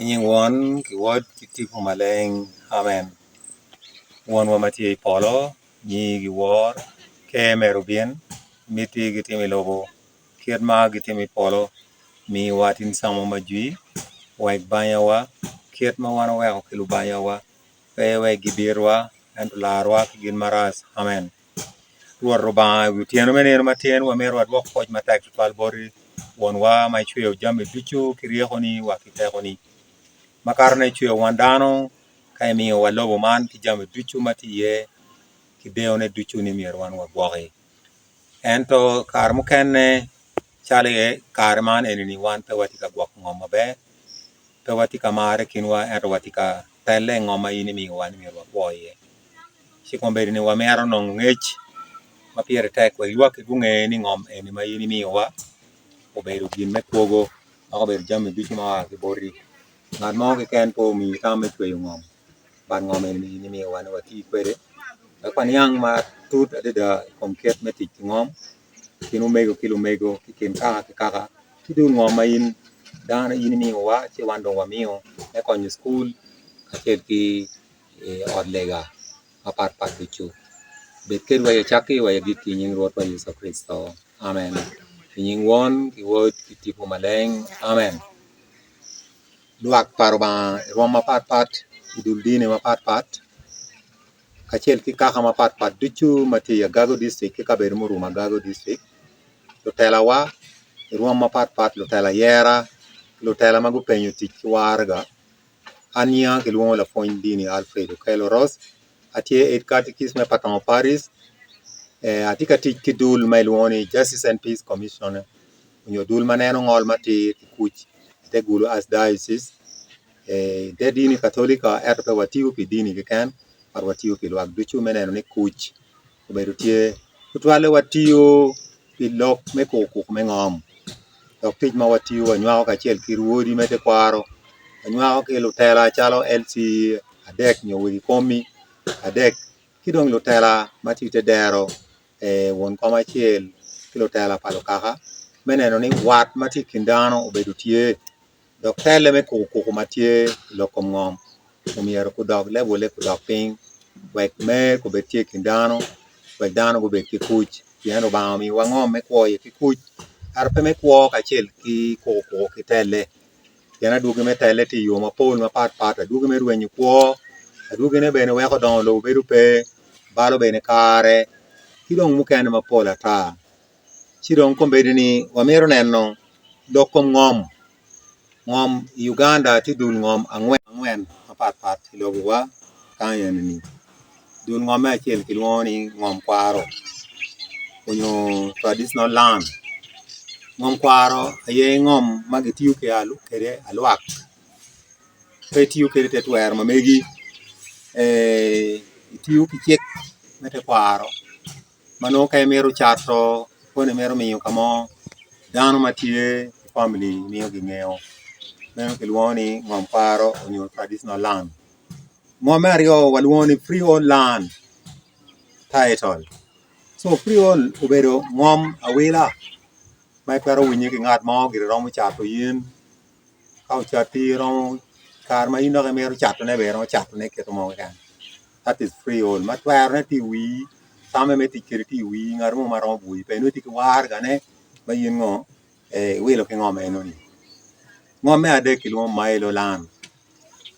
I nying Won ki Wod ki Tipo Maleng, Amen. Wonwa ma tye i polo, nyingi giwor, ker mere obin, miti gitimo i lobo kit ma gitimo i polo. Miwa tin camo ma jwi, wek banyawa kit ma wan oweko ki lubanyawa, pe iwek gibitwa ento larwa ki gin marac. Amen. Rwot Lubanga, i wi otyeno me nino matin wamito wadwok pwoc matek tutwal boti, Wonwa ma icweyo jami ducu ki ryekoni wa ki tekoni. Makatone icweyo wan dano ka imiyowa lobo man ki jami ducu ma tye iye ki deyone ducu ni myero wan wagwoki. Ento kare mukene calo i kare man eni-ni wan pe watye ka gwoko ngom maber, pe watye ka marre i kinwa ento watye ka telle i ngom ma in imiyowa ni myero wakwo iye. Ci kombeddi ni wamito nongo ngec ma pire tek wek lwakki gunge ni ngom eni ma in imiyowa obedo gin me kwogo dok obedo jami ducu ma oa ki boti. Ngat mo keken pe omiyi tam me cweyo ngom but ngom eni in imiyowa ni wati kwede wek waniang matut adada i kom kit me tic ki ngom i kin omego ki lumego ki i kin kaka ki kaka ki dong ngom ma in dano in imiyowa ci wan dong wamiyo me konyo cukul kacel ki i ot lega mapatpat ducu. Bed kedwa i acakki wa i agikki i nying Rwotwa Yecu Kricito. Amen. I nying Won ki Wod ki Tipo Maleng. Amen. Lwak pa Rubanga i rwom mapatpat i dul dini mapatpat kacel ki kaka mapatpat ducu ma tye i Agago dictrict ki kabedo murumo Agago dictrict lutelawa i rwom mapatpat lutela ayera ki lutela ma gupenyo tic ki waraga An nyinga kilwongo lapwony dini Alfred Okello Ross atye head catechist me Patongo Parish atye ka tic ki dul ma kilwongo ni Justice and Peace Commission nyo dul ma neno ngol matir ki kuc ite Gulu Archdiocese ite dini katolika ento pe watiyo pi dini keken but watiyo pi lwak ducu me neno ni kuc obedo tye tutwalle watiyo pi lok me kukuku me ngom dok tic ma watiyo wanywako kacel ki rwodi me tekwaro wanywako ki lutela calo LC adek nyo wegi komi adek ki dong lutela ma tye ite dero won kom acel ki lutela pa lukaka me neno ni wat ma tye i kin dano obedo tye. Dok tele me kukuku ma tye i lok kom ngom omyero gudok lebole gudok piny wek mer gubed tye i kin dano wek dano gubed ki kuc pien Lubanga omiyowa ngom me kwo iye ki kuc ento pe me kwo kacel ki kukuku ki tele pien adwogi me tele tye i yo mapol mapatpat adwogi me rwenyo kwo adwogine bene weko dongo lobo bedo pe balo bene kare ki dong mukene mapol ata. Ci dong kombeddi-ni wamito neno lok kom ngom, ngom i Uganda tye dul ngom angwen mapatpat i lobowa kany eni-ni dul ngom me acel kilwongo ni ngom kwaro nyo traditional land ngom kwaro aye ngom ma gitiyo kwede alwak pe itiyo kwede ite twero ma megi itiyo ki cik me tekwaro. Ma nongo ka imito cato kono imito miyo ka mo dano ma tye i famili miyo gingeyo meno kilwongo ni ngom kwaro nyo traditional land. Ngom me aryo walwongo ni freehold land title so freehold obedo ngom awila ma itwero winye ki ngat mo gire romo cato in ka ocati romo kare ma in dok imito catone bene iromo catone kit mo keken that is freehold ma twerone tye i wii tamme me tic kwede tye i wii ngat mo ma romo bwoyi pe nongo itye ki waragane ma in ngo iwilo ki ngom enoni. Ngom me adek kilwongo mailo land,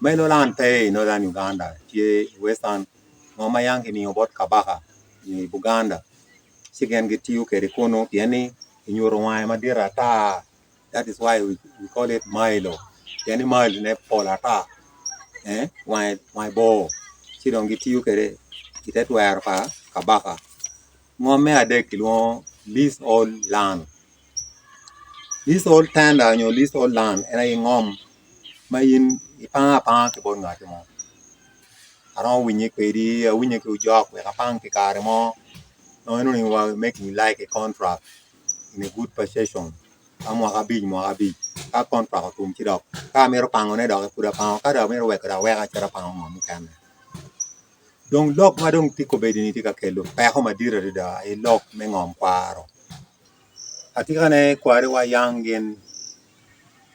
mailo land pe i Northern Uganda tye i Western ngom ma yam kimiyo bot kabaka nyo i Buganda ci gin gitiyo kwede kunu pien ni kinyuto wange madit ata. That is why we call it mailo pien ni mailo ne pol ata wange bor ci dong gitiyo kwede ite twero pa kabaka. Ngom me adek kilwongo leasehold land, leasehold tender nyo leasehold land en aye ngom ma in ipango apanga ki bot ngat mo aromo winye kwedi awinye ki ojok wek apang pi kare mo nongo inongo ni wa making like a contract in a good possession ka mwaka abic mwaka abic ka kontrak otum ci dok ka amito pangone doki pud apango ka dok amito weko dok aweko acito apango ngo mukene. Dong lok ma dong tye kobedi-ni tye ka kelo peko madit adada i lok me ngom kwaro atikane kwariwa yang gin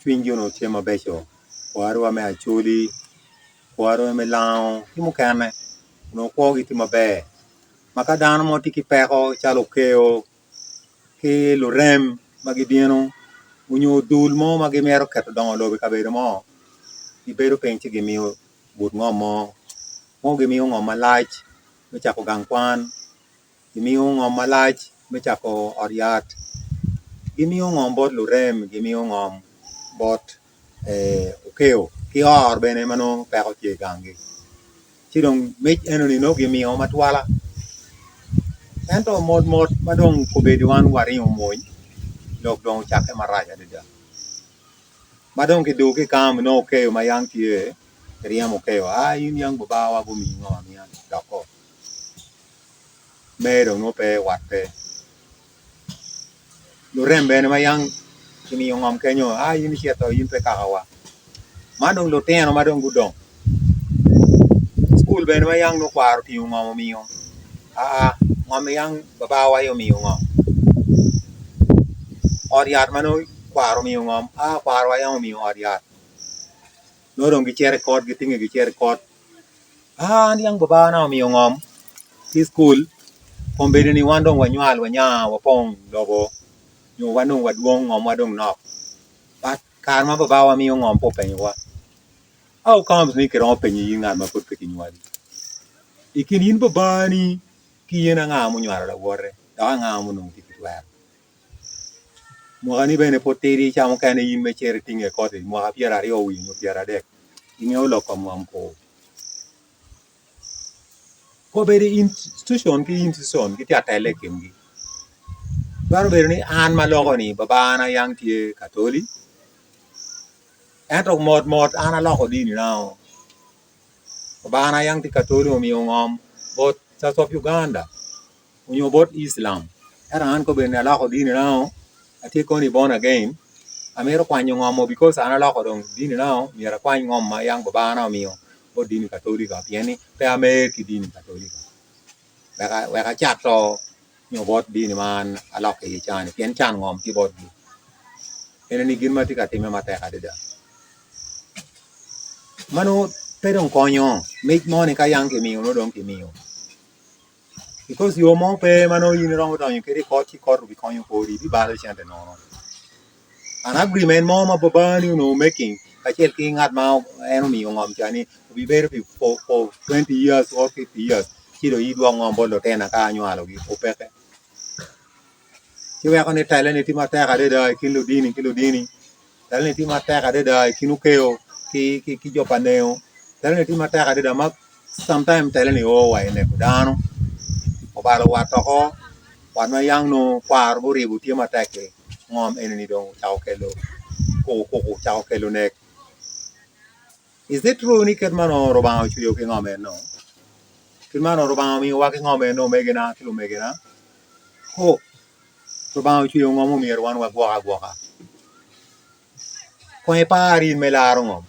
cwinygi onongo tye mabeco. Kwariwa me Acholi, kwariwa me Lango ki mukene onongo kwogi tye maber ma ka dano mo tye ki peko calo okeo ki lurem ma gibino nyo dul mo ma gimito keto dongo lobo i kabedo mo gibedo piny ci gimiyo but ngom mo, mogo gimiyo ngom malac me cako gang kwan gimiyo ngom malac me cako ot yat gimiyo ngom bot lurem gimiyo ngom bot okeo ki or bene ma nongo peko tye i ganggi ci dong mic enoni nongo gimiyo matwala ento mot mot ma dong kobedi wan waringo mony lok dong ocakke marac adada ma dong kidwogo ki i kam nongo okeo ma yam tye kiryemo okeo aa in yang babawa gumiyi ngom amiya doko. Mer dong nongo pe, wat pe. Lurem bene ma yang kimiyo ngom kenyo, aa in icito in pe kakawa. Man dong lutino ma dong gudong. Cukul bene ma yang nongo kwaro otingo ngom omiyo, aa ngom ma yang babawa aye omiyo ngom. Ot yat ma nongo kwaro omiyo ngom, aa kwarowa yam omiyo ot yat. Nongo dong gicito i kot gitinge gicito i kot. Aa niang babana omiyo ngom ki cukul kombeddi ni wan dong wanywal wanya wapong lobo nyo wan dong wadwong ngomwa dong nok but kare ma babawa miyo ngom pe openyowa how comes ni kiromo penyo in ngat ma pud pe kinywali i kin in babani ki in anga munywalo lawote dok anga munongo tye ki twero mwakani bene pud tidi ca mukene in me cito itinge i koti mwaka pyeraryo wiye nyo pyeradek ingeyo lok pa ngom kor. Kobedo institution ki institution gitye ka tele i kingi twero bedo ni an ma aloko-ni babana yang tye katoli ento mot mot an aloko dinina-o babana yang tye katoli omiyo ngom bot Church of Uganda onyo bot Islam ento an kobedo ni aloko dinina-o atye kono i born again amito kwanyo ngom-o because an aloko dong dinina-o myero akwany ngom ma yang babana omiyo bot dini katolika pien ni pe amer ki dini katolika wek acat to nyo bot dini ma an alokke iye cani pien can ngom tye botgi ene-ni gin ma tye ka timme matek adada ma nongo pe dong konyo mic moni ka yang kimiyo nongo dong kimiyo. Because yo mo pe ma nongo in iromo donyo kwede i kot ci kot obikonyo kodi ibibalo cente nono. An agreement mo ma babani onongo making kacel ki ngat ma en omiyo ngom ca ni obibedo pi for 20 years or 50 years ci dong in idwok ngom bot lutina ka anywalogi opeke. Ci weko ni tele-ni tye matek adada i kin ludini ki ludini, tele-ni tye matek adada i kin okeo ki jo pa neo, tele-ni tye matek adada ma Sometime tele ni o wa i neko dano obalo wat oko wat ma yang nongo kwaro guribo tye matek-ki ngom eni dong ocako kelo kukukuku ocako kelo nek is it true ni kit ma onongo Rubanga ocweyo ki ngom eno kit ma onongo Rubanga omiyowa ki ngom eno omegina ki lumegina ho Rubanga ocweyo ngom omyero wan wagwok agwoka kong ipar in me laro ngom.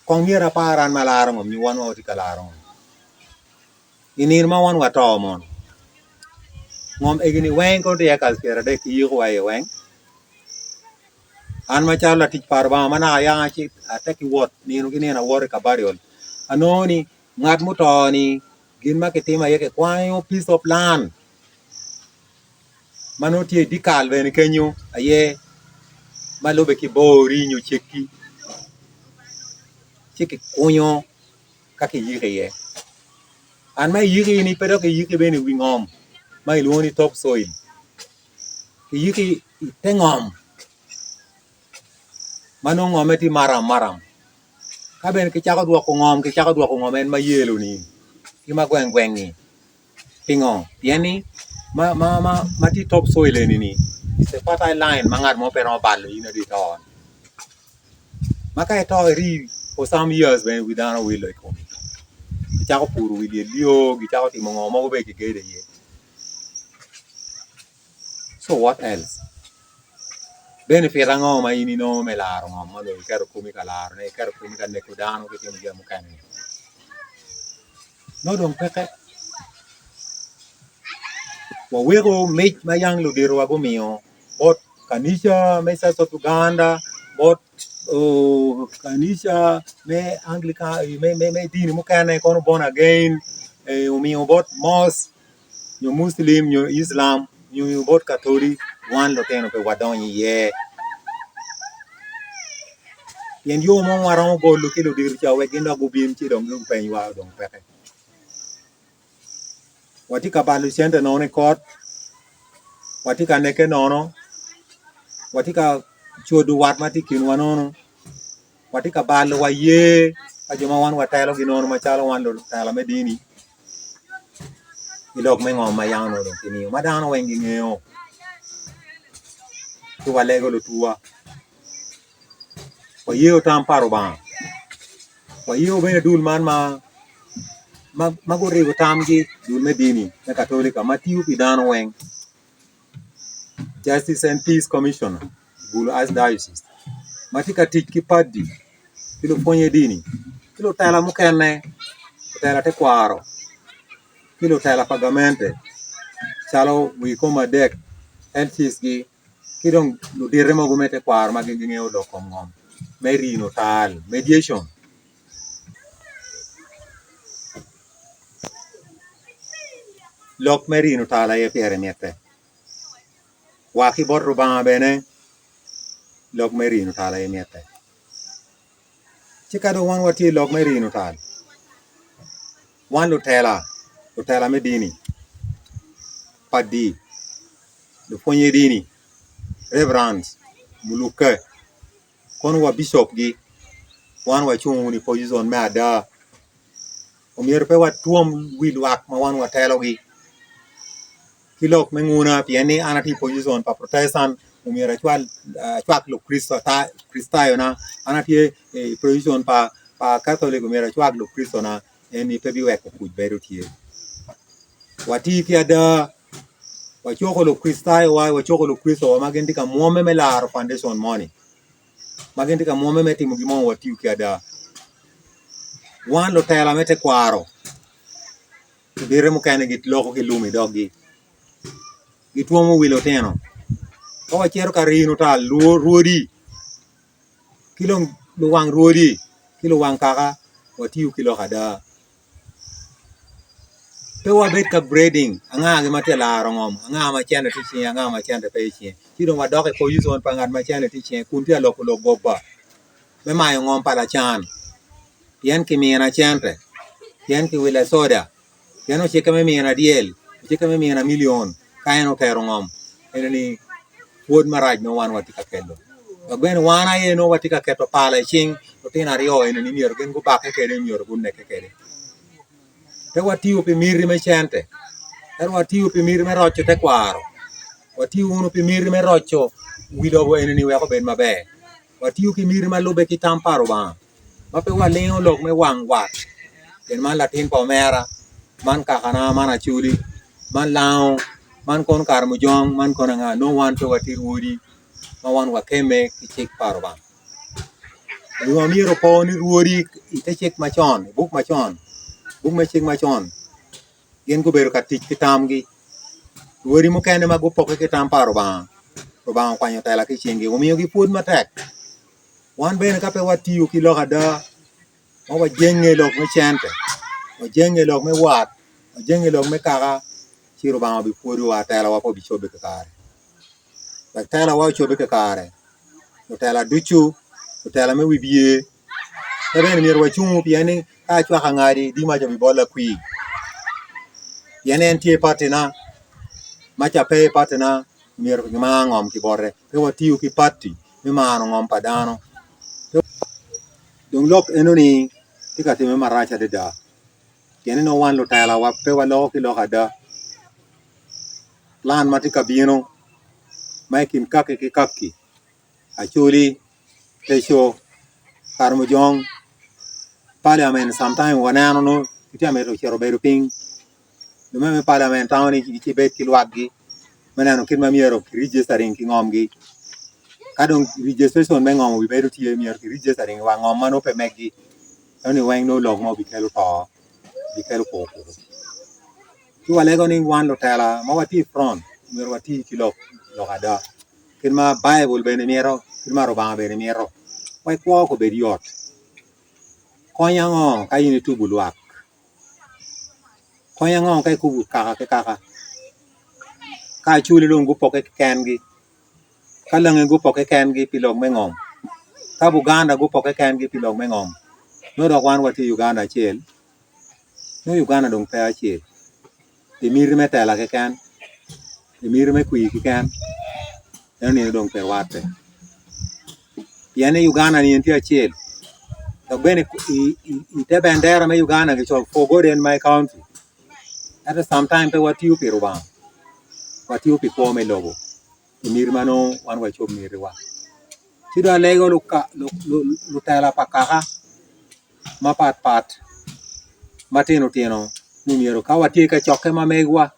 Kong myero apar an ma alaro ngom nyo wan ma watye ka laro ngom? I nino ma wan wato mono, ngom egini weng kono tye acres pyeradek kiyikowa iye weng? An macalo latic pa Lubanga ma naka yang ate ki wot nino ki nino awoto i ka burial anongo ni ngat muto-ni gin ma kitimo aye kikwanyo piece of land ma nongo tye i dyekal bene kenyo aye ma lubbe ki bor-ri nyo ceggi ci kikunyo ka kiyiko iye an ma iyiko ni pe dok kiyiki bene i wi ngom ma kilwongo ni top soil kiyiki i te ngom ma nongo ngomme tye maram maram ka bene kicako dwoko ngom kicako dwoko ngom en ma yelo-ni ki ma gweng gweng-ngi. Pingo? Pien ni ma tye top soil eni-ni is a fertile line ma ngat mo pe romo balo in adong ito-ni. Ma ka ito iri for some years bene wi dano wilo i komi. Gicako puro wi lyel lyo, gicako timo ngo mogo bene kigedo iye. So what else? Benefit ango ma in inongo me laro ngom ma dong iketo komi ka larone, iketo komi ka neko dano ki timo jami mukene-ni? Nongo dong peke. Waweko mic ma yang luditowa gumiyo bot kanica me Church of Uganda, bot. Kanica me Anglican me dini mukene kono born again omiyo bot mosque nyo muclim nyo Islam nyo bot katoli wan lutino pe wadonyo iye pien yo mo waromo golo ki ludito ca wek gin dok gubin ci dong gupenywa dong peke. Watye ka balo cente nono i kot, watye ka neke nono, watye ka codo wat ma tye i kinwa nono, watye ka balo wa yer pa jo ma wan watelogi nono macalo wan lutela me dini i lok me ngo ma yam onongo dong kimiyo ma dano weng gingeyo ci walego lutuwa Wayeo tam pa Rubanga. Wayeo bene dul man ma guribo tamgi, dul me dini me Katolika ma tiyo pi dano weng, Justice and Peace Commissioner i Gulu Archdiocese ma tye ka tic ki padi ki lupwonye dini ki lutela mukene, lutela tekwaro ki lutela pa gamente calo wi komadek, LCs-gi. ki dong ludite mogo me tekwaro ma gin gingeyo lok kom ngom me rino tal, mediation. Lok me rino tal aye pire mitte wa ki bot Rubanga bene lok me rino tal aye mitte. Ci ka dong wan watye i lok me rino tal, wan lutela, lutela me dini, padi, lupwonye dini, reverends, mulukke, kono wa bicopgi, wan wacung wunu i pocicon me ada. Omyero pe watwom wi lwak ma wan watelogi ki lok me nguna pien ni an atye i pocicon pa protestant omyero acwak lukricitayona, an atye i pocicon pa katolic omyero acwak lukricitona eni pe biweko kuc bedo tye. Wati ki ada wacuko lukricitayowa wacuko lukricitowa ma gin tye ka mwomme me laro pandecon moni. ma gin tye ka mwomme me timo gin mo ma watiyo ki ada. Wan lutela me tekwaro ludite mukene giloko ki lum i doggi gitwomo wi lutino ka wacito ka rino tal rwodi ki dong luwang rwodi ki luwang kaka watiyo ki lok ada. Pe wabed ka grading anga ma tye ka laro ngom anga ma cente tye i cinge anga ma cente pe i cinge ci dong wadok i pocicon pa ngat ma cente tye i cinge kun tye ka loko lok goba me mayo ngom pa lacan pien kimina cente pien kiwila soda pien ocikke me mina dyel ocikke me mina milion ka en otero ngom eni pwod marac nongo wan watye ka kelo dok bene wan aye nongo watye ka keto pala i cing lutino aryo eni ni myero gin gubakke kwede myero gunekke kwede pe watiyo pi miti me cente ento watiyo pi miti me roco tekwaro watiyo wunu pi miti me roco wi lobo eni wek obed maber watiyo ki miti ma lubbe ki tam pa Lubanga ma pe walingo lok me wang wat pien man latin pa omera man kakana man acoli man lango man kono karamujong man kono anga nongo wan pe watye rwodi ma wan wakemme ki cik pa Lubanga. Wiwa myero opo ni rwodi i te cik macon i buk macon buk me cik macon gin gubedo ka tic ki tamgi rwodi mukene ma gupokke ki tam pa Lubanga, Lubanga okwanyo tela ki i cinggi omiyogi pwod matek. Wan bene ka pe watiyo ki lok ada ma wajenge i lok me cente, wajenge i lok me wat, wajenge i lok me kaka, ci Lubanga obipwodowa telawa pe obicobbe kakare. Wek telawa ocobbe kakare, lutela ducu, lutela me wibye pe bene myero wacungu pien ni ka acwako angadi di maca obibolla kwir pien en tye i patina maca pe i patina myero kimar ngom ki bote pe watiyo ki pati me maro ngom pa dano. Dong lok enoni tye ka timme marac adada pien ni nongo wan lutela pe waloko ki lok ada plan ma tye ka bino ma i kin kaki ki kaki Acholi, Teco, Karamojong, paliamen sometime waneno nongo gitye ka mito cito bedo piny Lume me paliament tamo ni gibed ki lwakgi me neno kit ma myero ki registering ki ngomgi ka dong registration me ngom obibedo tye myero ki registering wa ngom ma nongo pe meggi ento ni weng nongo lok mo bikelo to bikelo koko ci walego ni wan lutela ma watye i front myero wati ki lok ada kit ma baibul bene mito kit ma Rubanga bene mito. Wek kwo obed yot. Kony ango ka in itubo lwak? Kony ango ka ikubo kaka ki kaka? Ka acholi dong gupokke kekengi, ka langi gupokke kengi pi lok me ngom, ka Buganda gupokke kengi pi lok me ngom, nongo dok wan watye i Uganda acel, nongo Uganda dong pe acel pi miti me tela keken, pi miti me kwir keken, eno nino dong pe rwatte. Pien ni Uganda ni en tye acel dok bene i te bendera me Uganda kicoyo for God and my country ento sometime pe watiyo pi Rubanga watiyo pi kwo me lobo pi miti ma nongo wan wacob mitiwa ci dong alego lutela pa kaka mapat pat matino tino ni myero ka watye ka cokke ma megwa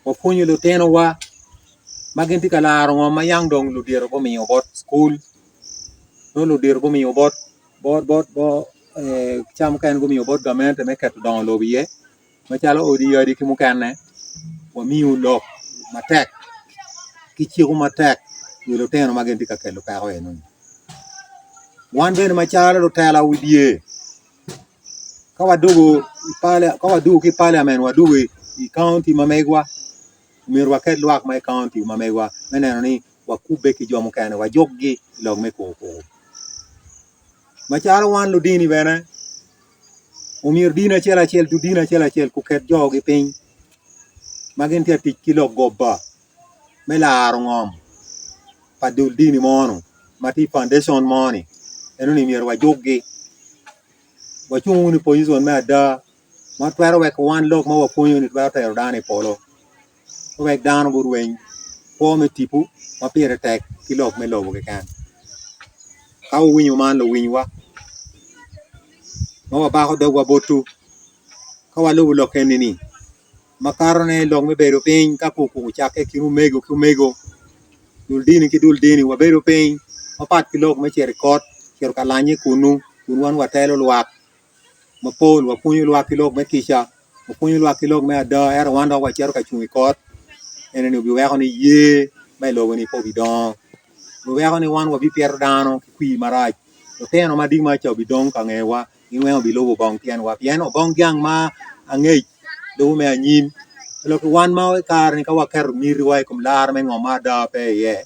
wapwonyo lutinowa ma gin tye ka laro ngo ma yang dong ludito gumiyo bot cukul nongo ludito gumiyo bot ca mukene gumiyo bot gamente me keto dongo lobo iye macalo odi yadi ki mukene wamiyo lok matek ki ciko matek i wi lutino ma gin tye ka kelo peko enoni wan bene macalo lutela wibye ka wadwogo ki i paliamen wadwogo i kaunti ma megwa myero waket lwak ma i kaunti ma megwa me neno ni wakubbe ki jo mukene wajukgi i lok me koko. Macalo wan ludini bene omyero dini acel acel dul dini acel acel guket jogi piny ma gin tye ka tic ki lok goba me laro ngom pa dul dini mo-nu ma tye i paundecon mo-ni enoni myero wajukgi wacung wunu i pocicon me ada ma twero weko wan lok ma wapwonyo-ni twero tero dano i polo pe wek dano gurweny kwo me tipo ma pire tek ki lok me lobo keken. Ka wuwinyo man luwinywa ma wabako dogwa botwu ka walubo lok eni-ni makatone lok me bedo piny ka koko ocakke i kin omego ki omego dul dini ki dul dini wabedo piny mapat ki lok me cito i kot cito ka lanye kunu kun wan watelo lwak mapol wapwonyo lwak ki lok me kica wapwonyo lwak ki lok me ada ento wan dok wacito ka cung i kot eni obiweko ni yer ma i lobo-ni pe obidongo obiweko ni wan wabipito dano ki kwir marac lutino ma dima ca obidong ka ngewa gin weng obilubo bong tyenwa pien obong dyang ma angec lubo me anyim lok wan ma i kare-ni ka waketo mitiwa i kom lar me ngo ma ada pe iye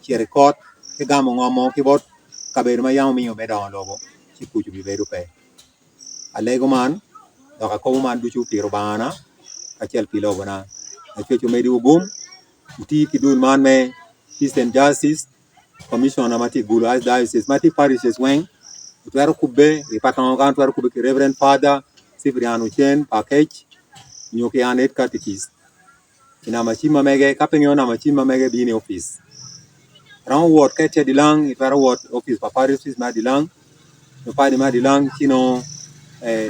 cito i kot ki gamo ngom mo ki bot kabedo ma yam omiyo me dongo lobo ci kuc obibedo pe. Alego man dok akobo man ducu pi Rubangana kacel pi lobona. Lacwec omediwu gum, wuti ki dul man me Peace and Justice Commissioner ma tye i Gulu Archdiocese ma tye i parishes weng wutwero kubbe i patongo kany wutwero kubbe ki Reverend Father Cyprian Ocen Pakec nyo ki an Head Catechist. I namba cim ma mege ka pe ingeyo namba cim ma mege bin i opic iromo wot ka itye adilang itwero wot i opic pa paric me adilang nyo padi me adilang ci nongo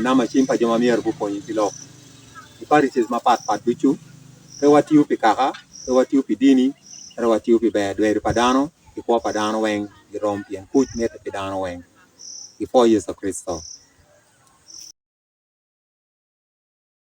namba cim pa jo ma myero gukonyi ki lok i paric mapat pat ducu pe watiyo pi kaka pe watiyo pi dini ento watiyo pi ber dwero pa dano ki kwo pa dano weng girom pien kuc mitte pi dano weng i pwo Yecu Kricito.